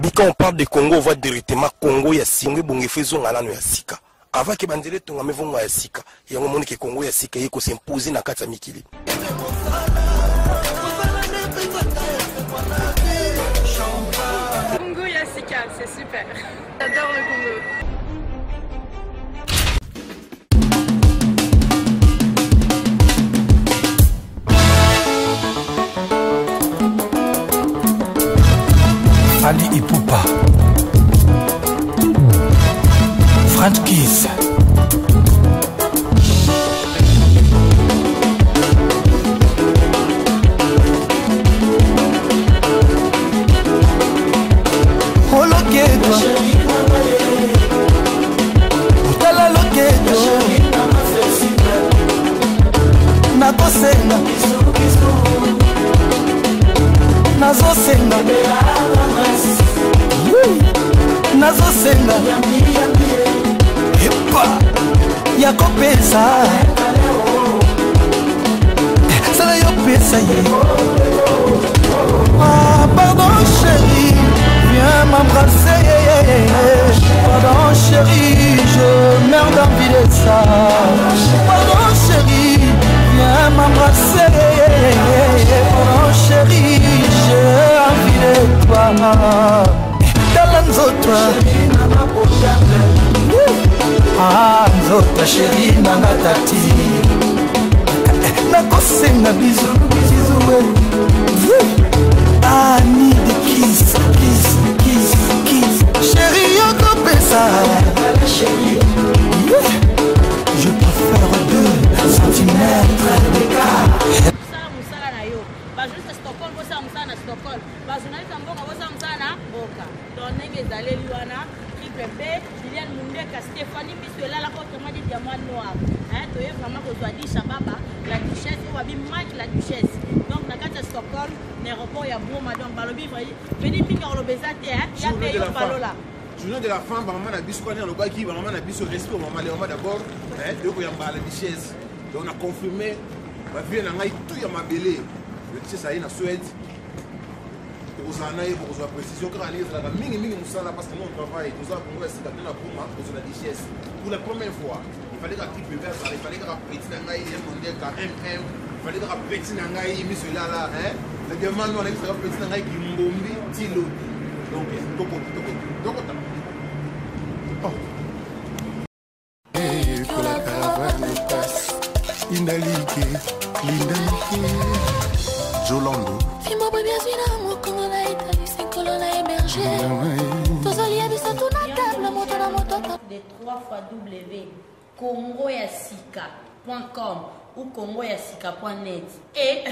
Babi, quand on parle de Congo, on voit directement Congo ya singo ebongo efo ezonga nano ya sika. Avant ke banzela etongama evonga ya sika. Yango omoni ke Congo ya sika eye ko s'imposer na kati ya mikili. Congo ya sika, c'est super. J'adore le Congo. Fally Ipupa French Kiss Oloketo Otala loketo Nakosenga Nazosenga Nazosenga Epa Ya kopesa Sala yo pesa ye Ah, pardon chérie, viens m'embrasser. Pardon chérie, je meurs d'envie de ça. Pardon chérie, viens m'embrasser. Pardon chérie, j'ai envie de toi. Tala nzoto. Ah, nzoto chérie nanga tati. Nakosenga bizu, bizu we. I need a kiss, kiss, kiss, kiss. Chérie, okopesa. Yeah. Je préfère 2 centimètres d'écart. Sala mosala na yo. Ba journaliste ya Stockholm bosala mosala na Stockholm. Ba journaliste ya mboka bosala mosala na mboka. Donc ndenge ezaleli wana triple B, Liliane Mundeka, Stéphanie Miso elala autrement dit diamant noir. Hein, toye vraiment kozwa Disha Baba, la duchesse oyo babi Mike la duchesse. Donc na kati ya Stockholm, na aéroport ya Broma, donc balobi veni mingi koloba eza te, hein, ya Journée pe de yo la femme. palola. Journée de la femme, maman na biso kwani alobaki, maman na biso respect maman, les maman d'abord, hein, de koyamba la duchesse. Donc on a confirmé ma vie na ngai tout ya mabele. Le duchesse aye na Suède. Tokozala na ye bokozwa précision kaka ndenge ezalaka mingi mingi mosala parce que nous on travaille, toza Congo ya sika na Broma kozwa la duchesse. Pour la première fois, il fallait kaka triple B azala, il fallait kaka petit na ngai ya Mondeka MM, il fallait kaka petit na ngai miso elala, hein. Le diamant noir, il fallait petit na ngai Kimbombi Tilodi. Donc tokota, tokota, tokota. Oh. Que la caravane passe. Indalike, Lindalike. Jolando. Fimbo boye biazwi na mokongo na etalisi nkolo na héberger. Tozolia biso tuna table moto na moto ata. De 3 fois W Congo ya sika point com ou Congo ya sika point net. Et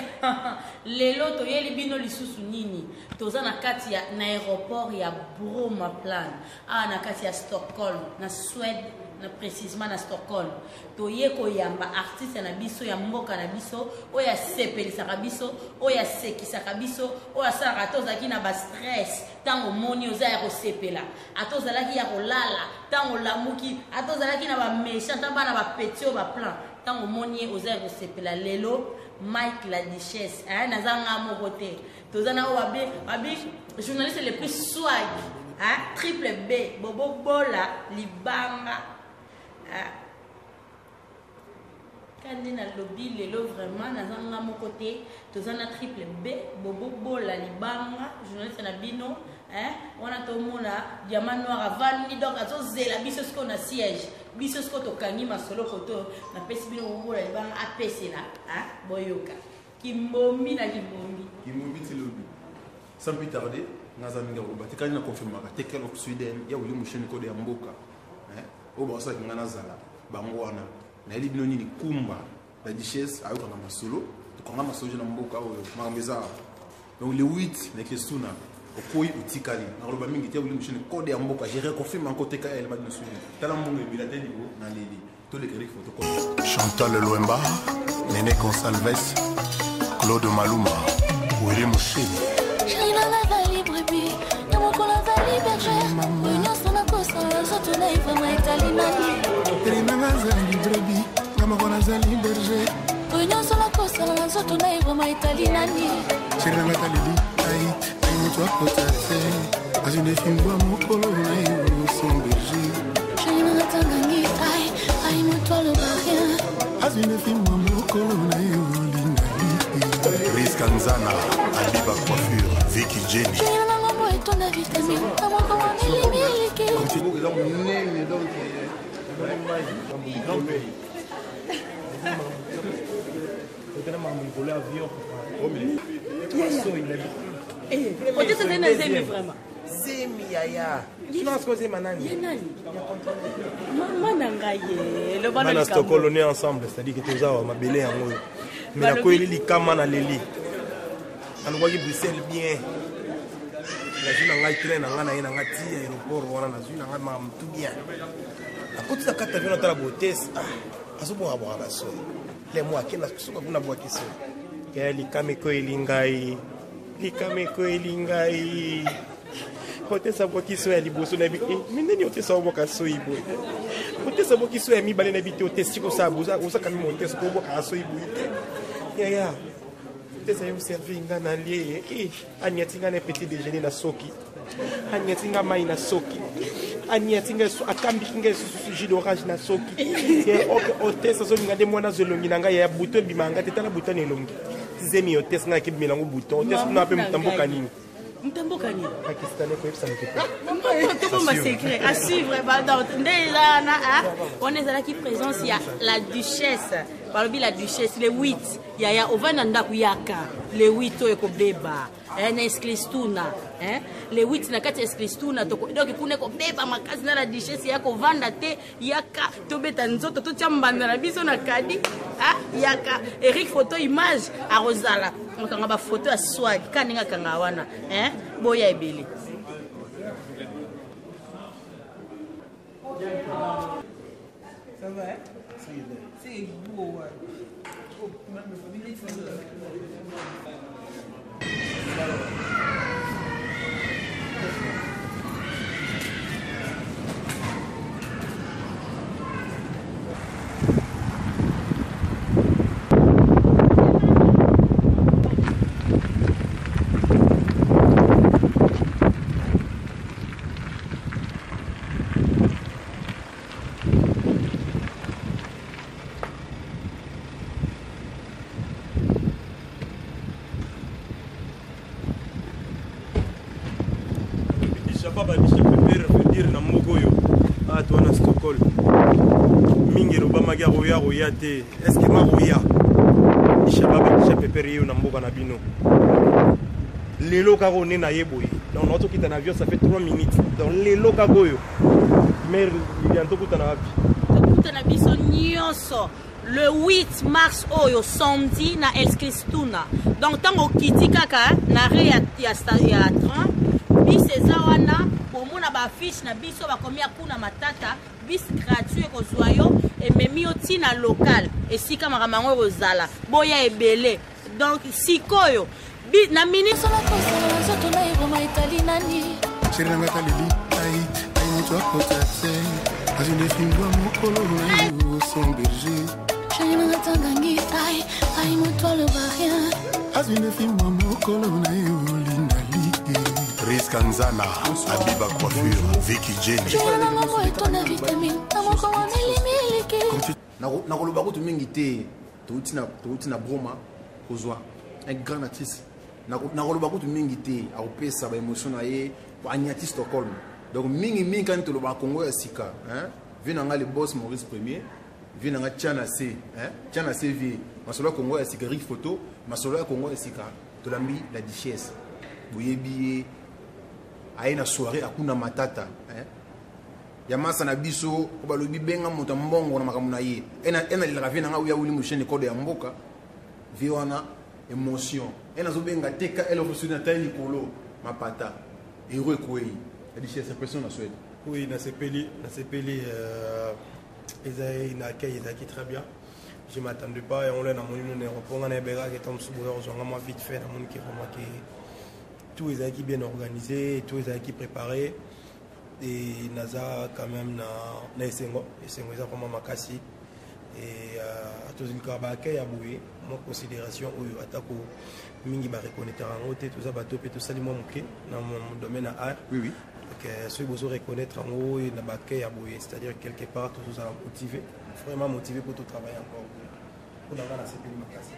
lelo toyeli bino lisusu nini? Toza na kati ya na aéroport ya Bromma Plan. Ah, na kati ya Stockholm, na Suède, na précisément na Stockholm. Toye koyamba artiste na biso ya mboka na biso, oyo asepelisaka biso, oyo asekisaka biso, oyo asalaka ata ozalaki na ba stress, ntango omoni oza ya kosepela, ata ozalaki ya kolala, ntango olamuki, ata ozalaki na ba méchant, ata bana ba petit oyo ba plan, ntango omoni ye oza ya kosepela. Lelo Mike la duchesse, hein, naza nga moko te. Toza na oyo babi journaliste le plus swag, hein, triple B, Bobo Bola Libanga. Hein. Kandi na lobi lelo vraiment naza nga moko te. Toza na triple B, Bobo Bola Libanga, journaliste na bino, hein, wana tomona diamant noir avandi, donc azozela biso sikoyo na siège. Biso sikoyo tokangi masolo koto, napesi bino Bobo Bola Libanga apesela, hein, boyoka. Kimbombi na Kimbombi. Kimbombi ti lobi. Sans plus tarder, naza mingi koloba te, kani na confirmaka te quel of Sweden ya Willy Musheni kode ya mboka. Hein, oyo basalaki nga nazala bango wana. Nayeli bino nini Kumba la duchesse ayokanga masolo, tokanga masolo na mboka oyo makambo eza awa. Donc le 8 na Kesuna okoyi otikali. Nakoloba mingi te Willy Musheni kode ya mboka, je reconfirme encore TKL ba bino Sweden. Tala mbongo ebila te niveau na leli. Chantal Loemba, Néné Gonsalves, Claude Maluma, Willy Musheni. Chérie nanga azali brebis, ya mokolo azali berger. Oyo nyonso nakosala nzoto na ye vraiment etali nani? Chérie nanga azali brebis, ya mokolo azali berger. Oyo nyonso nakosala na nzoto na ye vraiment etali nani? Chérie nanga ataleli, ai, ai moto akota te. Azwi nde fimbwa mokolo na yo sans berger. Chéri nanga tangangi ai ai moto aloba rien. Azwi nde fimbwa mokolo na yo linda Riska Nzana, Abiba Coiffure, Vicky Jenny. Chéri nanga ngombo etonda vitamine na moko wa milimiliki. Eza monene donc grand pays. Otesa ezali na zemi vraiment. Zemi yaya. Sinon siko zema nani? Ye nani? Mama na ngai ye. Loba na Bana Stockholm on est ensemble, c'est-à-dire que toza wa mabele yango oyo. Mais nakweli likama na leli. Nalobaki Bruxelles bien. Nazwi na ngai train na ngai na ye na ngai ti aéroport wana nazwi na ngai makambo tout bien. Nakoti na kati avion natala botese. Ah, azobwakabwaka basoi. Le moi akenda suka kuna bwaki soi. Ya likama ekweli ngai. Likama ekweli ngai. Hotesse abwaki soi ya liboso na yebi eh, me ndeni hotesse abwaka soi boye. Hotesse abwaki soi ya mibale na yebi te hotesse siko osala boza oza kami hotesse ko obwakaka soi boye te. Yaya hotesse aye oservi nga na lie eh, aniati nga na petit déjeuner na soki. Aniati nga mai na soki. Aniati nga akambiki nga lisusu jus d'orange na soki. Ok hotesse azolinga nde mwana azwa elongi na ngai ya butu ebima nga te tala butu na elongi. Zemi hotesse nga akebimela yango buton hotesse kuna mpe moto mboka nini? Mtamboka nini? Pakistanais koyebisa moto te. Tobomba secret à suivre pardon. Nde eza wana wana ezalaki présence ya la duchesse. Balobi la duchesse le 8 yaya ovandi na ndako yaka le 8 oyo ekobeba na Eskilstuna le 8 na kati ya Eskilstuna donc kuna ekobeba makasi na la duchesse ya kovanda te yaka tobeta nzoto totia mbanda na biso na kadi yaka Eric photo image akozala okanga ba photo ya swag ka ndenge akanga wana boya ebele. Ça va, hein? C'est beau, ouais. Papa Bishop Pere veut dire na moko oyo ah toi na Stockholm mingi elobamaki akoya akoya te est ce que makoya Shabab Bishop Pere yeyo na mboka na bino lelo kaka one na ye boye donc naotokita na avion ça fait 3 minutes donc lelo kaka oyo mère Lilian tokutana wapi? Tokutana biso nyonso le 8 mars oyo samedi na Eskilstuna. Donc ntango okiti kaka na arrêt ya train, bis eza wana, bomona ba affiche na biso bakomi ya kuna matata, bis gratuit ekozwa yo, ememi yo ti na local esika makambo yango ekozala, boya ebele. Donc sikoyo na minute Solo kosala na nzoto na ye vraiment etali nani? Chéri na ngai taleli ai ai moto akota te azwi nde fimbwa mokolo na yo sans berger. Chéri na ngai tangangi ai ai moto aloba rien. Azwi nde fimbwa mokolo na yo linda like. Riska Nzana, Abiba Coiffure, Vicky Jenny. Chéri na ngai moko etonda vitamine na moko wa milimiliki. Nakoloba kutu mingi te. Touti na, touti na Broma kozwa un grand artiste. Nakoloba kutu mingi te, akopesa ba émotion na ye, anyati Stockholm. Donc mingi mingi kani toloba Congo ya sika, hein? Vie na nga le boss Maurice Premier, vie na nga Tiana C, hein? Tiana C vie. Masolo ya Congo ya sika Rick Photo, masolo ya Congo ya sika tolambi la duchesse. Boyebi ye aye na soirée akuna matata, hein? Ya masa na biso po balobi benga moto ya mbongo na makambo na ye. Ena ena lelaka vie na nga uya wili mushene code ya mboka. Vie wana émotion. Ena zo benga teka ele ofisi na taille likolo mapata. Héros ekwei. La duchesse impression na Suède. Oui, na sepeli, na sepeli ezali na accueil ezalaki très bien. Je m'attendais pas et on l'a na moni na aéroport nga na ebeka ke tom subo ya kozwa nga mwa vite fait na moni ke vraiment ke tout ezalaki bien organisé, tout ezalaki préparé. Et naza quand même na esengo, esengo eza vraiment makasi. Et tozilukaka baaccueil ya boye, mwa considération oyo, atako mingi bareconnaître yango te. Toza bato mpe tosali mwa moke na domaine ya art. Oui, oui. Donc soki bozo reconnaître yango oyo na baaccueil ya boye, c'est-à-dire quelque part tozozala motivé, vraiment motivé mpo totravaille encore. Mpona nga, nasepeli makasi.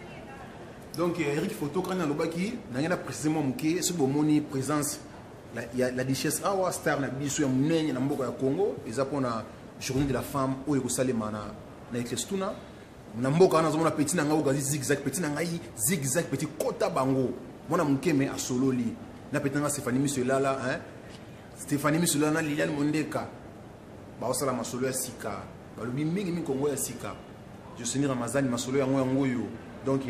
Donc Eric Photo kani alobaki nange na préciser mwa moke. Soki bomoni présence ya la Duchesse awa, star na biso ya monene na mboka ya Congo, eza mpona Journée de la Femme oyo ekosalema na Eclestuna na mboka wana. Nazomona petit na ngai ogazi zigzag, petit na ngai zigzag, petit kota bango, mwana moke me asololi na petit na ngai Stéphanie Miso elala, hein? Stéphanie Miso elala na Liliane Mondeka baosala masolo ya sika. Balobi mingimingi Kongo ya sika, Joseni Ramazani, masolo yango yango oyo. Donc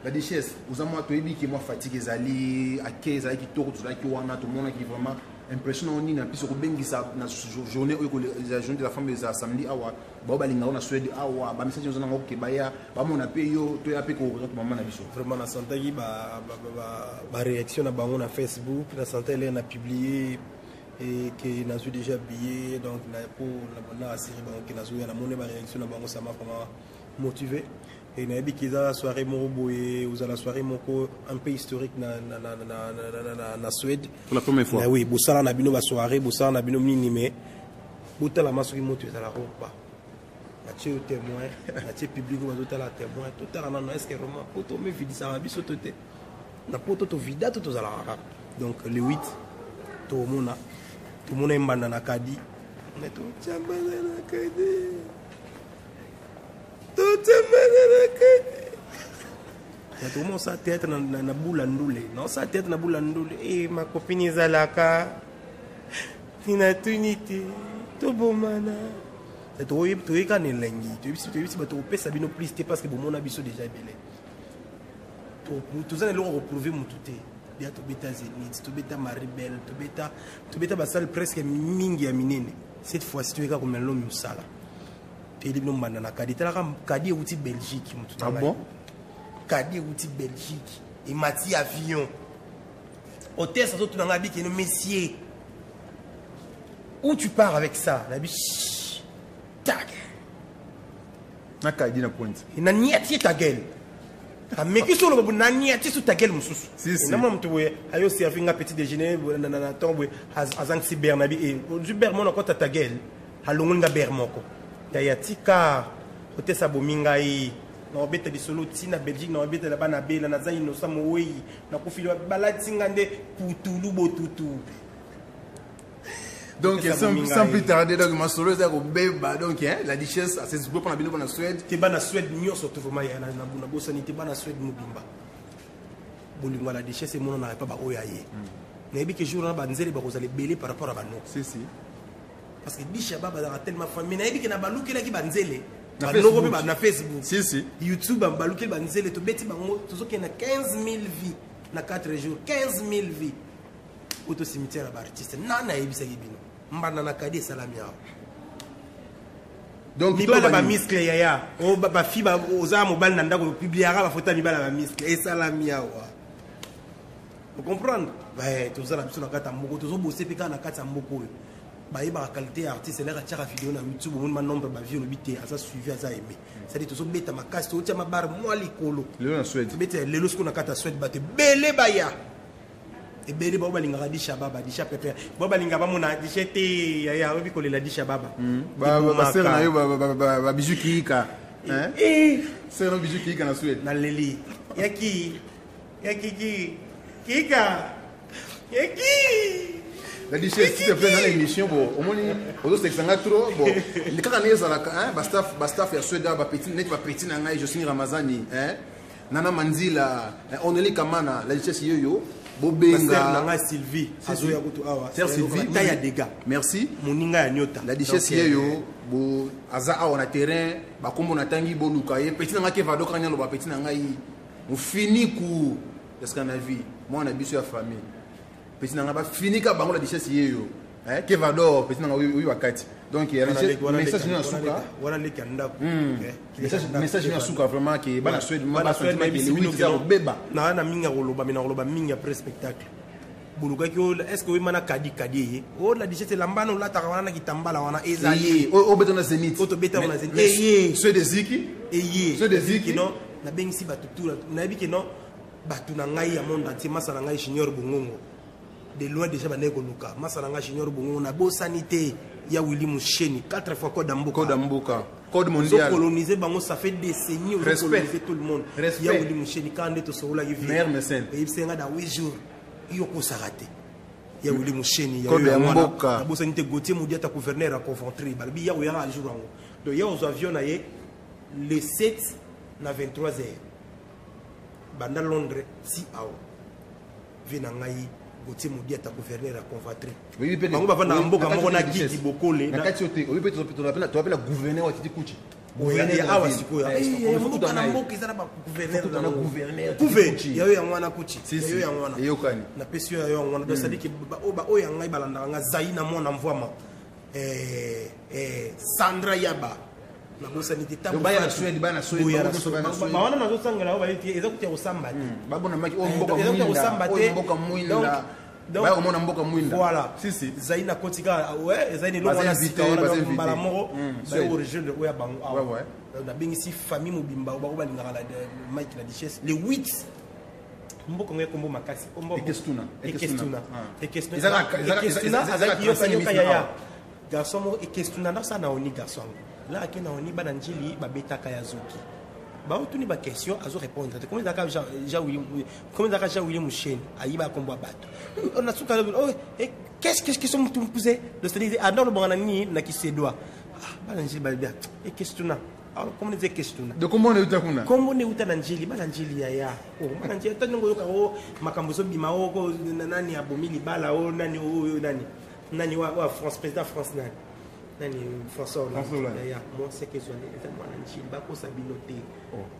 la Duchesse, oza mwa, toyebi ke mwa fatigue ezali ake, ezalaki kitoko, tozalaki wana, tomonaki vraiment impression nango nini. Apesi kobengisa na journée oyo eza Journée de la Femme, eza samedi awa. Bao balingaka na Suède awa, bamessage oza nango ke baya bamona mpe yo, toya mpe koreprésente mama na biso. Vraiment, nasantaki baréaction na bango na Facebook, nasanta elere na publier et que nazwi déjà billet. Donc po na assuré bango ke nazoya, namoni baréaction na bango, ça m'a vraiment motivé. Et nayebi ke eza soirée moko boye, ozala soirée moko un peu historique na Suède. Pour la première fois. Na, oui, bosala na bino basoirée, bosala na bino nini, mais botalama soki moto ezalaka opa. Natie yo témoin, natie public oyo bazotala témoin. Totala nano, est ce que vraiment po tomevidisaka biso to te na poto tovida to tozalaka kaka. Donc le 8 tomona, tomona embanda na kadi, me totia mbanda na kadi, totia mbanda na kadi. Tokoma osala théâtre na bula ndule, naosala théâtre na bula ndule. E makopini ezalaka nina tuni te, tobomana, toyeka na elengi. Toyebisi bato kopesa bino plus te, parce que bomona biso déjà ebele. Toza na eloko koprouver motu te. Bia tobeta Zénith, tobeta Marie Belle, tobeta basale presque mingi ya minene. Cette fois-ci toyeka komela mosala, toyeli bino mbanda na kadi. Talaka kadi euti Belgique, motu. Ah bon? Kadi euti Belgique, emati avion. Hôtesse azotuna ngai, abikeno: "Monsieur, où tu pars avec ça?" Nabi tag. Na kadi na pointe. Naniati ta gueule, ameki so oloba naniati so ta gueule mosusu. Si, si. Namona moto boye ayo servi nga petit déjeuner na ntongo boye, azangisi beurre. Nabi e ozwi beurre mona kota ta gueule, alongoli nga beurre moko. Yaya, tika hôtesse abomi ngai. Naobeta lisolo ntina Belgique, naobetela bana bela, naza innocent, mowei nakufi, balati nga nde putulu botutu. Donc sans plus tarder, donc masolo eza kobeba. Donc hein, la Duchesse asesbo mpona bino mpona Suède. Te, bana Suède nyonso to vraiment ya nabosani te. Bana Suède mobimba, bolingo ya la Duchesse emonanaka epa baoyo aye. Nayebi ke jour wana banzele bakozala ebele par rapport à banoko. Si, si. Parce que Dishaba bazalaka tellement famille, nayebi ke na balukelaki banzele Na banoko Facebook. mpe na Facebook. Si, si. YouTube, balukeli banzele, tobeti bango, tozokende na 15 000 vues na 4 jours, 15 000 vues. Oto cimetière ya baartiste, nani ayebisaki bino mbanda na kadi esalami awa? Donc mibala toloba nini? Bamuscle yaya, o bafi oza mobali na ndako, opubliaka bafoto ya mibala bamuscle, esalami awa. Ocomprendre? Toza na biso na kati ya mboka, tozobose mpe kaka na kati ya mboka oyo bayebaka qualité ya artiste. Elaka tiaka video na YouTube, omoni manombre bavues, olobi te aza suivi, aza aimé. C'est-à-dire tozobeta makasi, tozotia mabare mwa likolo. Lelo na Suède. Tobeta lelo sikoyo na kati ya Suède, bato ebele baya, ebele bao balingaka Disha Baba, Disha Pepe, bao balingaka bamona Disha te. Yaya, oyebi kolela Disha Baba. Basere na yo babiju kiika. Eh. Sere na biju kiika na Suède. Naleli yaki yakiki kika yaki. La Duchesse, s'il te plaît, dans l'émission, bon, omoni ozosekisanga trop. Bon, kaka ndenge ezalaka, hein, bastaff ya Suède awa, bapeti neti bapeti na ngai Josini Ramazani, hein, Nana Manzila, hein, Oneli Kamana, la Duchesse yoyo. Basere na Bobenga ngai Sylvie azoya kutu awa. Sœur Sylvie. Ta ya dégâts. Merci. Moninga ya nyota. La Duchesse Donc, yeyo bo aza awa na terrain, bakombo na tangi, boluka ye. Petit na ngai Kevado kanya loba, petit na ngai mofiniku ya Scandinavie, mwana na biso ya famille, petit na ngai bafinika bango. La Duchesse yeyo, hein, Kevador, petit na ngai oyo wakati. Donc ya wana wana message leki- na suka. Wana leki ya ndako. Message na suka vraiment ke bana Suède Bana Suède, basentiment ke nayebisi le bino 8 eza ke kobeba. Na mingi ya koloba, me na koloba mingi après spectacle. Bolukaki oyo, est ce que oyemba na kadi kadi eye oyo la duchesse elamba na olataka wana na kitambala wana ezali oyo obeta na Zénith. Oyo tobeta na Zénith eye. Ceux de Ziki. Eye. Ceux de Ziki. Non, nabengisi bato tu, nayebi ke non, bato na ngai ya monde entier, masa na ngai Junior Bongongo de loin déjà bandaki koluka masa na ngai Junior Bongongo, nabosani te ya Willi Musheni, 4 fois code ya mboka. Code ya mboka, code mondial. Ozocoloniser bango, ça fait décennie. Respect. Ozocoloniser tout le monde. Respect. Ya Willi Musheni, kaka nde tosololaki. Meilleur mécène. Eyebisi nga dans 8 jours yo kosaka te, ya Willi Musheni. Code ya mboka. Nabosani te Gautier Modiata, gouverneur ya Coventry. Balobi ya koyaka jour yango, donc ya kozwa avion na ye le 7 na 23 heures, banda Londres ti awa. Vie na ngai Gautier Modiata, gouverneur ya Coventry. Oyebi mpe Bango bavandaka mboka moko na Gigi Bokole. Na kati oyo te, oyebi mpe toapela gouverneur wa Titi Kuchi. Ya awa sikoyo, mboka na mboka eza na bagouverneur. Gouverneur. Kuve yayo yango wana, Kuchi yayo yango wana. Eyokani. Napesi yo yayo yango wana. Donc c'est-à-dire que baoyo ya ngai balandaka nga, zai na mwana mvwama, Sandra Yaba, nabosani te. Donc, baya na Suède, baya na Suède, bango nyonso baya na Suède. Bawana nazosangela oyo bayebi te, eza kuti ya kosamba te. Babonamaki oyo mboka Eza kuti ya mwinda, kosamba oyo te. mboka mwinda, baya komona mboka mwinda. Voilà. Si, si. Zai na koti kaka, ouais, ezali eloko Baza wana invité, sika wana. baza Donc, invité. mbala moko baye Suède. origine oyo ya bango awa. Donc, nabengisi famille mobimba oyo bango balingaka Mike la Duchesse le 8, mboka ngo ekombo makasi. Ekestuna. Ekestuna. Ah. Ekestuna. Ezalaka Azalaki yoka 35 yoka minutes yaya awa. Garçon moko Ekestuna ndasala na oni, garçon yango la ake na oni, bana Njili babetaka ya zoki, baotuni baquestion, azorépondre te. Comme ezalaka Jean Willy Musheni ayiba kombo ya bato na suka, oh, qu'est-ce que question mutu mpuse? Donc c'est-à-dire anda olobanga na nini na kisedwa. Bana Njili balobi Ekestuna, kombo eza Ekestuna. De kombo euta kuna. Kombo nde euta na Njili, bana Njili yaya. O bana Njili, ata ndenge oyoka o makambo ezobima o nani abomi libala o nani oyo nani nani wa France, président France, nani nani, François François Hollande. Hollande. Yaya moseke ezwani eza mwana Njili, bakosa bino te.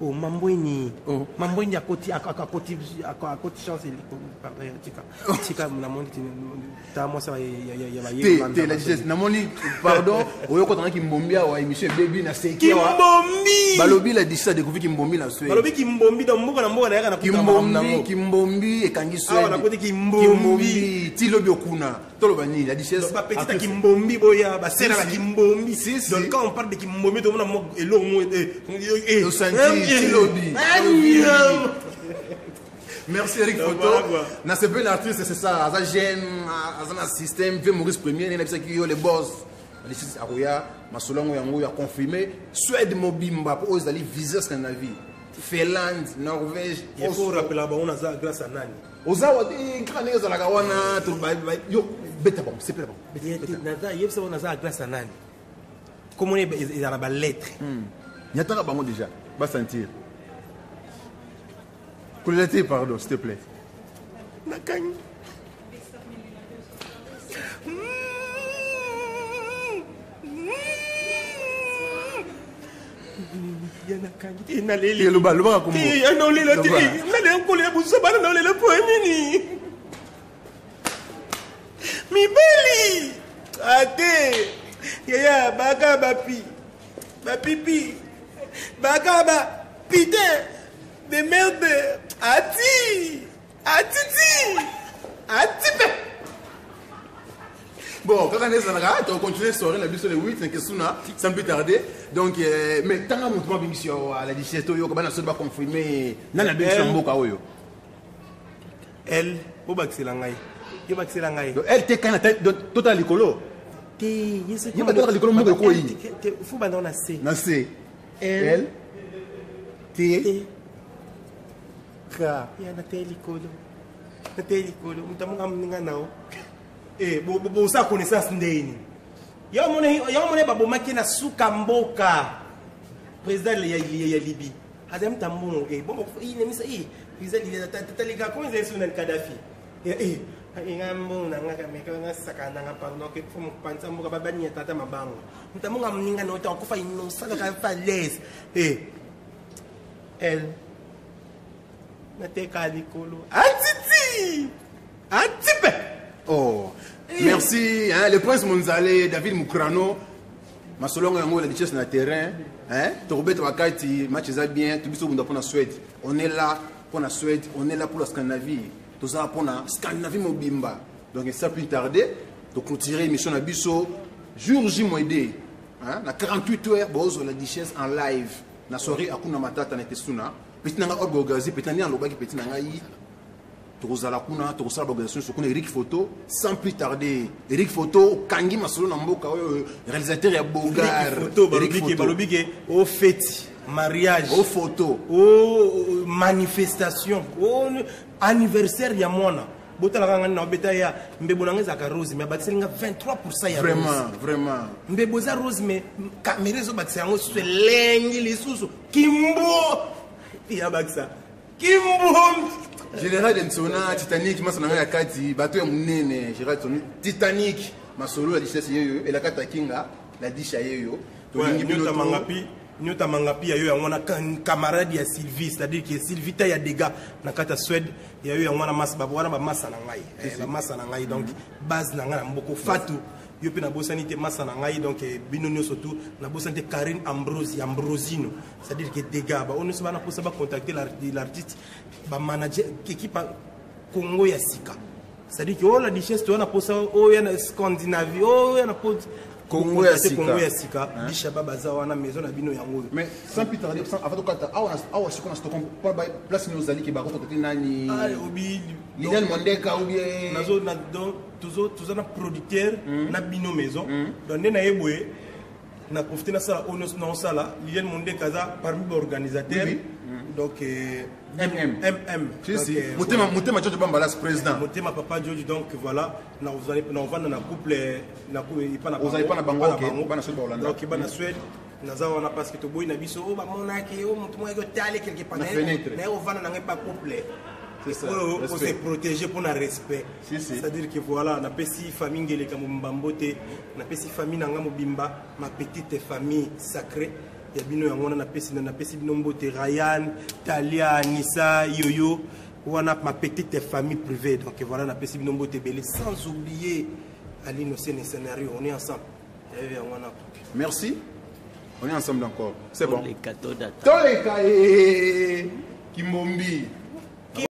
O Mambweni, Mambweni akoti akoti akoti chance, pardon, tika tika, namoni ta mwasi ya Te te, la Duchesse, namoni, pardon, oyo kotanga kimbombi awa, émission ebebi na seki awa. Kimbombi. Balobi la Duchesse adécouvrir kimbombi na Suède. Balobi kimbombi, donc mboka na mboka nayaka na kuta makambo Kimbombi. nango. Kimbombi ekangi Awa Suède. nakoti kimbombi. Ti lobi okuna toloba nini, la Duchesse? Bapetite ya kimbombi boya basela ba Si, si. kimbombi. Si, si. Donc quand on parle de kimbombi, tomona mo eloko mo Osanti, ti lobi. Merci Eric. Donc, Photo. voilà, quoi. Na c'est un artiste, c'est ça. Aza jeune, aza na système, ve Maurice Premier, nena bisaki yo les boss. La Duchesse akoya, masolo yango yango ya confirmé. Suède mobimba po oyo ezali visa Scandinavie. Finlande, Norvège. Il faut rappeler bango naza grâce à nani. Oza wa te grand ndenge ezalaka wana to yo beta bango, sepela bango. Beta. Naza yebisa bango naza grâce à nani, komona ezala na balettre. Nyataka bango déjà, ba sentir. Kolela te, pardon, s'il te plaît. Nakangi. Ya nakangi te, naleli. Loba, lobaka kombo. Te, ya naolela te. Loba. Nalela kolela bosa bana, naolela po ya nini? Mibali ate yaya baka bapi bapipi baka ba putain de merde ati atiti atipe. Bon, kaka nde ezalaka, tocontinue soirée na biso le 8 na Kesuna sans plus tarder. Donc mais tanga moto mo abengisi yo à la Duchesse, toyoka bana soki baconfirme nani abengisi na mboka oyo. L, bobakisela ngai, yo bakisela ngai. Donc l te kana totala likolo. Te. Ye batalaka likolo, mboka ekoyi. Fu banda na C. Na C. L. L T K. Ya na te likolo, na te likolo, moto amonga moninga nao. Bosa connaissance ndeni ya omona babomaki na suka mboka, président ya Libye azali mutu mbongo bongo nemisa président tatalika komi ezali so nani, Kadafi. Nga mbongo na nga kameka nga saka nanga, pardon, ke fo mopanza mboka babania tata mabango, moto amonga moninga na yo te akufa innocent kaka falaise. L nateka likolo atiti atipe. Oh, merci hein, le prince Monzale, David Mukrano, masolongo yango la Duchesse na terrain, hein, tokobeta wakati match eza bien, tobiso bunda mpona Suède. On est là pour la Suède, on est là pour la Scandinavie. Toza mpona Scandinavie mobimba. Donc sans plus tarder, toclôturer émission na biso jour J moins 2, hein, na 48 heures bozwa la duchesse en live na soirée Akuna Matata na Etesuna. Petit na nga Olga Ogazi, petit na ngai alobaki, petit na ngai tokozala kuna, tokosala baorganisation nyonso kuna. Eric Photo, sans plus tarder, Eric Photo okangi masolo na mboka oyo, réalisateur ya Bogar. Photo balobi ke o feti mariage, o photo, o manifestation, o anniversaire ya mwana, botalaka ngani na obeta ya mbebo na ngai ezalaka rose, mais abakiseli nga 23 ya rose. Vraiment. Mbebo eza rose, mais kamera ezobakisa yango lisusu elengi lisusu kimbo ya bakisa kimbo. Général Nsona Titanic, masa na ngai ya kati, bato ya monene, Général Nsona Titanic, masolo ya duchesse yeyo elakata kinga la disha yeyo. Tolingi bino. Nyotamangapi, nyotamangapi ya yo yango wana, camarade ya Sylvie, c'est-à-dire que Sylvie ta ya dégâts na kati ya Suède ya yo yango wana, masa wana, bamasa na ngai, bamasa na ngai, donc base na ngai na mboko. Fatu yo mpe nabosani te, masa na ngai. Donc bino nyonso tu nabosani te, Karine Ambrose Ambrosino, c'est-à-dire que dégâts baoyo nyonso bana mposa bacontacter l'artiste, bamanager équipe Congo ya sika, c'est-à-dire que oyo la duchesse toya na posa oyo ya na Scandinavie, oyo ya na posa Congo ya sika. Congo ya sika, Bishaba baza wana, maison na bino yango oyo. Mais sans plus tarder, avant tokata awa, awa sikoyo na Stockholm, mpo place nini ozali ke bakocontacte nani? Ah, obi Liliane Mondeka ou bien nazo na donc tozo na producteur na bino maison. Donc nde naye boye na profite nasala oyo nyonso naosala. Liliane Mondeka aza parmi baorganisateur. Donc MM. MM. Si, Donc, si. Motema, motema George Bambalas, président. Motema papa George. Donc voilà, naovanda na couple na epa na Ozali epa na bango, epa ok. Bana Suède baolanda. Donc bana Suède naza wana parce que toboyi na biso oyo bamonaki oyo motu moko otali quelque part Na fenêtre. Naye ovanda na ngai pa couple C'est ça, oyo respect. ose protéger mpona respect. Si, si. C'est-à-dire que voilà, napesi famille Ngeleka mobimba mbote, napesi famille na nga mobimba, ma petite famille sacrée ya bino yango wana, napesi bino mbote, Ryan, Talia, Nisa, Yoyo wana, ma petite famille privée. Donc voilà, napesi bino mbote ebele, sans oublier Aline Osene Scénario. On est ensemble. Yayo yango wana. Merci, on est ensemble encore, c'est bon. Toleka, todata. Toleka, eh, Kimbombi.